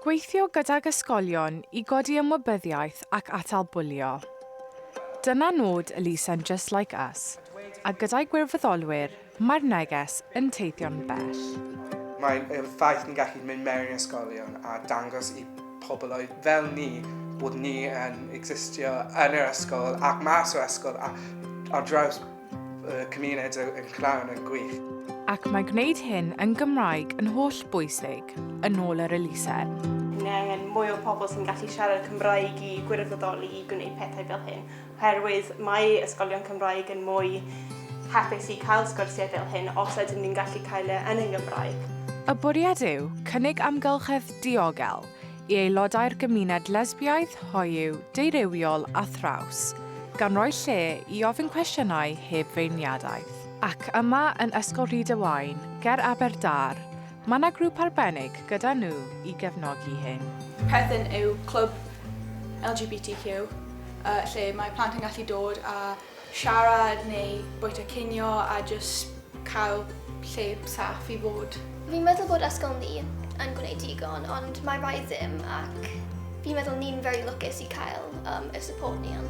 Gweithio gydag ysgolion i godi ymwybyddiaeth ac atal bwlio. Dyna nod elusen Just Like Us, a gyda'i gwirfoddolwyr, mae'r neges yn teithio'n bell. Mae'n y ffaith ni'n gallu mynd mewn i ysgolion a dangos i pobl oed fel ni bod ni yn existio yn yr ysgol ac mas o'r ysgol a ar draws y cymuned yn llawn yn gwych. Ac mae gwneud hyn yn Gymraeg yn holl bwysig, yn ôl yr elusen. Ni angen mwy o pobl sy'n gallu siarad Cymraeg i gwirfoddoli i gwneud pethau fel hyn, oherwydd mae ysgolion Cymraeg yn mwy hapus i cael sgyrsiau fel hyn os ydyn ni'n gallu cael e yn y Gymraeg. Y bwriad yw cynnig amgylchedd diogel i aelodau'r gymuned lesbiaidd, hoyw, deurywiol a thraws, gan roi lle i ofyn cwestiynau heb feirniadaeth. Ac yma yn Ysgol Rhyd-y-waun, ger Aberdâr, mae 'na grŵp arbennig gyda nhw i gefnogi hyn. Perthyn yw clwb LGBTQ lle mae plant yn gallu dod a siarad neu bwyta cinio a jyst cael lle saff i fod. Fi'n meddwl bod ysgol ni yn gwneud digon, ond mae rai ddim ac fi'n meddwl ni'n very lwcus i cael um, y support ni yn.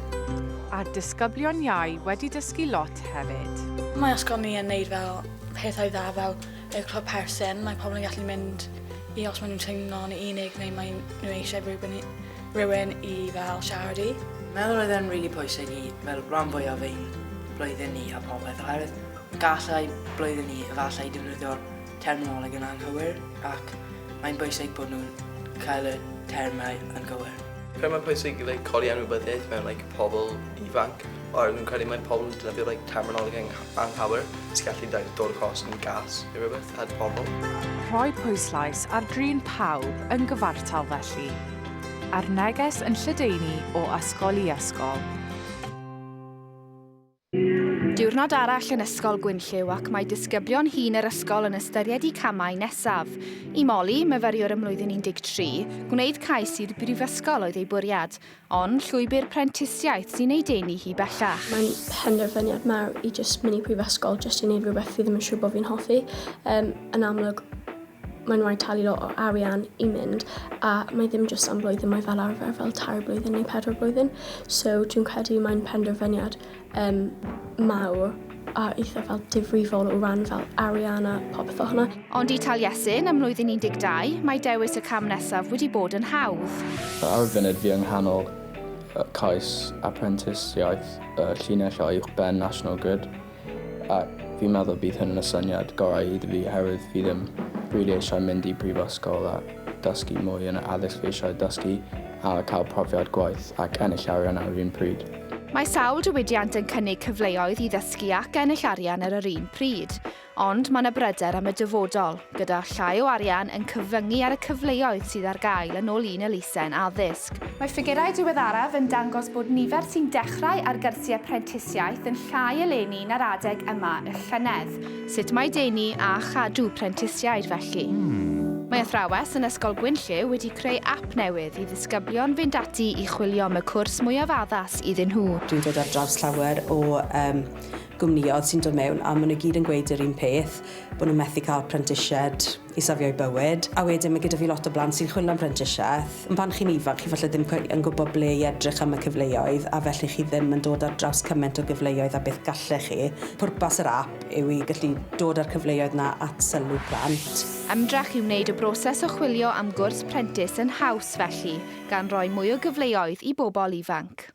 A'r disgyblion iau wedi dysgu lot hefyd. Mae ysgol ni yn neud fel pethau dda fel y clwb perthyn, mae pobl yn gallu mynd i os maen nhw'n teimlo'n unig neu maen nhw eisiau rhywun rhywun i fel siarad i. Meddwl oedd e'n rili pwysig i fel rhan fwyaf ein blwyddyn ni a popeth oherwydd gallai blwyddyn ni efallai defnyddio'r terminoleg yn anghywir ac mae'n bwysig bod nhw'n cael y termau yn gywir. Credu mae'n pwysig like, codi ymwybyddiaeth mewn like, pobl ifanc oherwydd fi'n credu mae pobl yn defnyddio like, terminoleg anghywir sy'n gallu like, dod across yn gas neu rhywbeth at pobl. Rhoi pwyslais ar drin pawb yn gyfartal felly. A'r neges yn lledaenu o ysgol i ysgol. Diwrnod arall yn Ysgol Gwynllyw ac mae disgyblion hŷn yr ysgol yn ystyried eu camau nesaf. I Molly, myfyriwr ym mlwyddyn 13, gwneud cais i'r brifysgol oedd ei bwriad, ond llwybr prentisiaeth sy'n ei denu hi bellach. Mae'n penderfyniad mawr i jyst mynd i prifysgol jyst i wneud rhywbeth fi ddim yn siŵr bod fi'n hoffi. Um, yn amlwg, mae'n rhaid talu lot o arian i mynd a mae ddim jyst am blwyddyn, mae fel arfer fel tair blwyddyn neu pedwar blwyddyn. So dwi'n credu mae'n penderfyniad um, mawr a eitha fel difrifol o ran fel arian a popeth fel hwnna. Ond i Taliesin, ym mlwyddyn 12, mae dewis y cam nesaf wedi bod yn hawdd. Ar y funud fi yng nghanol cais aprentisiaeth y llinell o uwchben National Grid. A fi'n meddwl bydd hyn yn y syniad gorau iddo fi oherwydd fi ddim rili eisiau mynd i brifysgol a dysgu mwy yn y addysg fi eisiau dysgu a cael profiad gwaith ac ennill arian ar yr un pryd. Mae sawl diwydiant yn cynnig cyfleoedd i ddysgu ac ennill arian ar yr un pryd. Ond mae 'na bryder am y dyfodol, gyda llai o arian yn cyfyngu ar y cyfleoedd sydd ar gael yn ôl un elusen addysg. Mae ffigurau diweddaraf yn dangos bod nifer sy'n dechrau ar gyrsiau prentisiaeth yn llai eleni na'r adeg yma y llynedd. Sut mae denu a chadw prentisiaid felly? Mae athrawes yn Ysgol Gwynllyw wedi creu ap newydd i ddisgyblion fynd ati i chwilio am y cwrs mwyaf addas iddyn nhw. Dwi'n dod ar draws llawer o um, gwmnïoedd sy'n dod mewn a maen nhw gyd yn gweud yr un peth, bod nhw'n methu cael prentisiaid i safio'u bywyd. A wedyn mae gyda fi lot o blant sy'n chwilio am prentisiaeth. Ond pan chi'n ifanc, chi falle ddim cweit yn gwybod ble i edrych am y cyfleoedd a felly chi ddim yn dod ar draws cymaint o gyfleoedd â beth gallech chi. Pwrpas yr ap yw i gallu dod â'r cyfleoedd 'na at sylw plant. Ymdrech i wneud y broses o chwilio am gwrs prentis yn haws felly, gan roi mwy o gyfleoedd i bobl ifanc.